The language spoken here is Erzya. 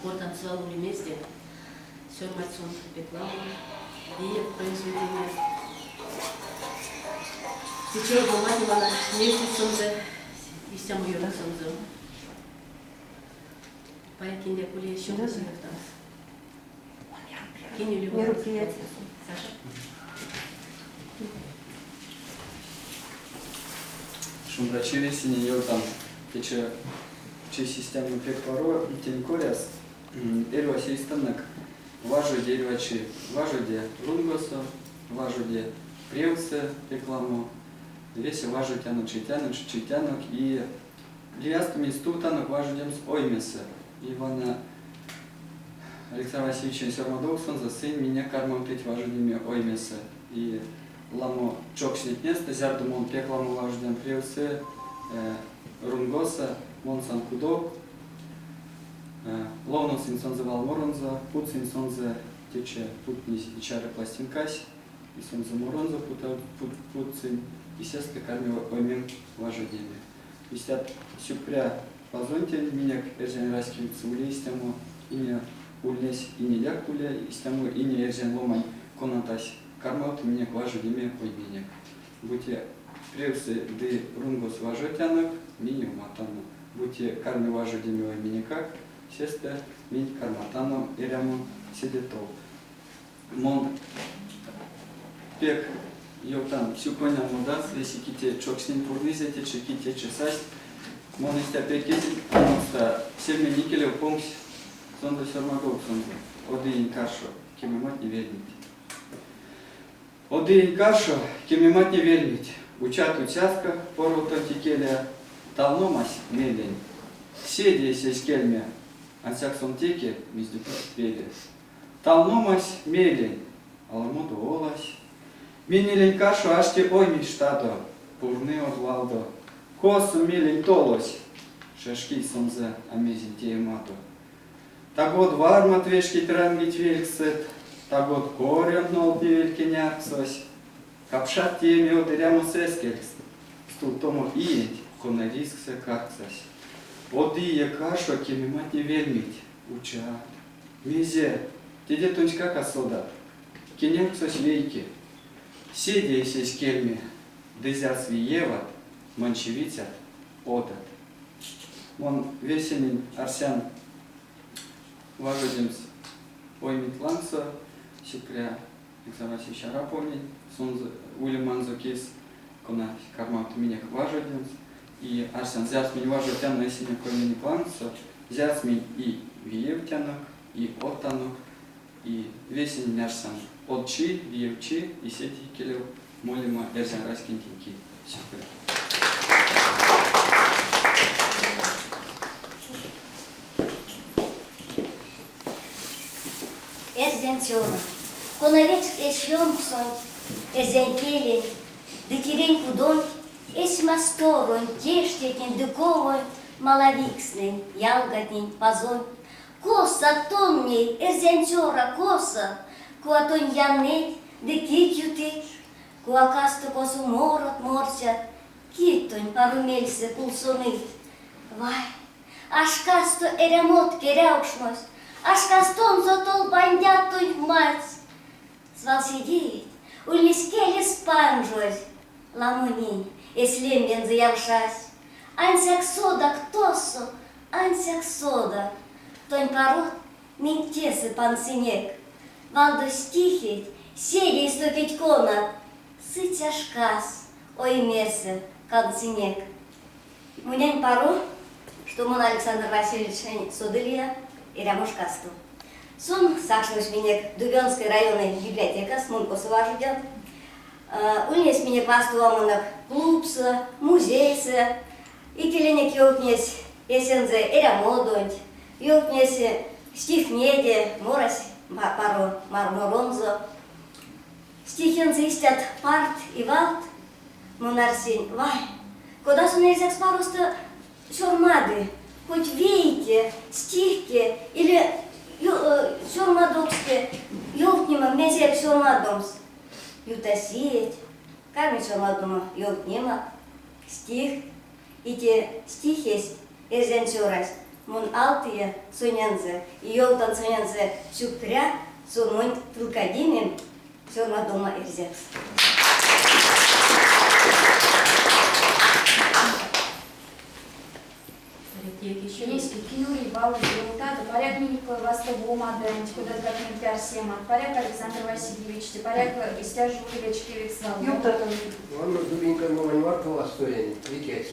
Кортамс свал ули мезде. Сёрмадсь сон пек ламо виев произведеният. Течи од ломантне вана невтить сонзэ истямо ёнксонзо. Паякиньдяк ули ещё мезе ёвтамс? Кинь ули Мероприятие. Саша? Шумбрачи весенень ёвтан. Течи чись истямо пек паро тень коряс. Эрьва сельстэнек важоди эрьва чи. Важоди рунгосо, важоди превсэ пек ламо. Весе важодтянок, чийтянок, чийтянок и лиясто минь стувтанок важодемс оймесэ. И вана Александр Васильевичень сёрмадовксонзо сынь минек кармавтыть важодеме оймесэ. И ламо чокшнетнестэ, зярдо мон пек ламо важодян превсэ, рунгосо, мон сан кудов, ловносынь сонзэ валморонзо, путсынь сонзэ течи путнесь и чары пластинкась, и сонзэ моронзо путсынь, и сестэ карми оймем важодеме. Истят сюкпря Пазонтень минек эрзянь раськенть ули истямо ине ульнесь инеяк уле истямо ине эрзянь ломань, конатась кармавты минек важодеме ойменек. Бути превсэ ды рунгос важодтянок, минь ёматано. Бути карми важодеме ойменекак, сестэ минь карматано эрямо седе тов. Мон пек ёвтан сюконян модас, весе ките чокшнень пурнызе течи, ките чесасть. Мон истя пек эзинь анокста, сельмень икелев понгсь сонзэ сёрмадовксонзо, од иень каршо кемематне вельмить. Од иень каршо кемематне вельмить, учат уцяска поротонть икеле, талномась мелень. Седеесь эзь кельме, ансяк сон теке мезде-бути пели. Талномась мелень, аламодо олась. Менелень каршо ашти оймесь штадо, пурны од валдо. Косо мелень толось? Шашки сонзэ а мезень теемадо. Тагод вармат вешкить рангить вельксэть, тагод корёнт нолдневель кенярксось. Капшат тееме од эрямос эскелькст, стувтомо иенть, кона ризксэ карксась. Од ие каршо кемематне вельмить, учат. Мезе, теде тонськак а содат? Кенярксось вейке. Седеесь эзь кельме, ды зярс виеват, манчевицят, одат. Мон весенень арсян важодемс ойменть лангсо, сюкпря Александр Васильевич Араповнень, сонзэ улеманзо кис, кона кармавты минек важодемс. И арсян, зярс минь важодтяно эсенек ойменек лангсо, зярс минь и виевтянок, и одтанок, и весенень арсян од чи, виев чи, и седе икелев молема эрзянь раськентень ки. Сюкпря. Эрзянь цёра, кона вечксь эсь ёнксонть, эрзянь келенть ды тиринь кудонть, эсь масторонть, тештетнень ды ковонть малавикстнэнь, ялгатнень, пазонть. Косо тон ней, эрзянь цёра, косо? Кува тонь яннэть ды кить ютыть? Кувакасто косо морот морсят, кить тонь паро мельсэ кулсоныть? Вай, а шкасто эрямот керявкшнось, а шкастонзо толбандят тонь мадсь. Свал седееть ульнесь келес панжозь, ламонень эсь лембензэ явшась. Ансяк содак тосо, ансяк содак, тонь парот минь тесэ пансинек. Валдо стихеть, седейс токить конат, сыця шкас оймесэ кандсынек. Монень паро, што мон Александр Васильевичень содылия эрямо шкасто. Сон сакшнось минек Дубёнской районной библиотекас, мон косо важодян. Ульнесь минек вастовоманок клубсо, музейсэ. Икеленек ёвтнесь эсензэ эрямодонть, ёвтнесь стихтнеде, морась паро моронзо. Стихензэ истят парт и валт, мон арсинь, вай, кода сон эрзякс паросто сёрмады, хоть вейке стихке или сёрмадовкске ёвтнема мезеяк сёрмадомс. Ютась иеть, карми сёрмадомо ёвтнема, стих, и те стихесь эрзянь цёрась. Мон алтыя сонензэ и ёвтан сонензэ сюкпря, сон монь тылкадимем сёрмадомо эрзякс. Инеськеть, Юрий Павлович, ёвтадо, паряк минек вастовомадонть, кодаткак мельть-арсемат, паряк Александр Васильевич, паряк истя жо вечкевикс валот. Ванна Дубинька Мовань марто вастовинь, ветясь.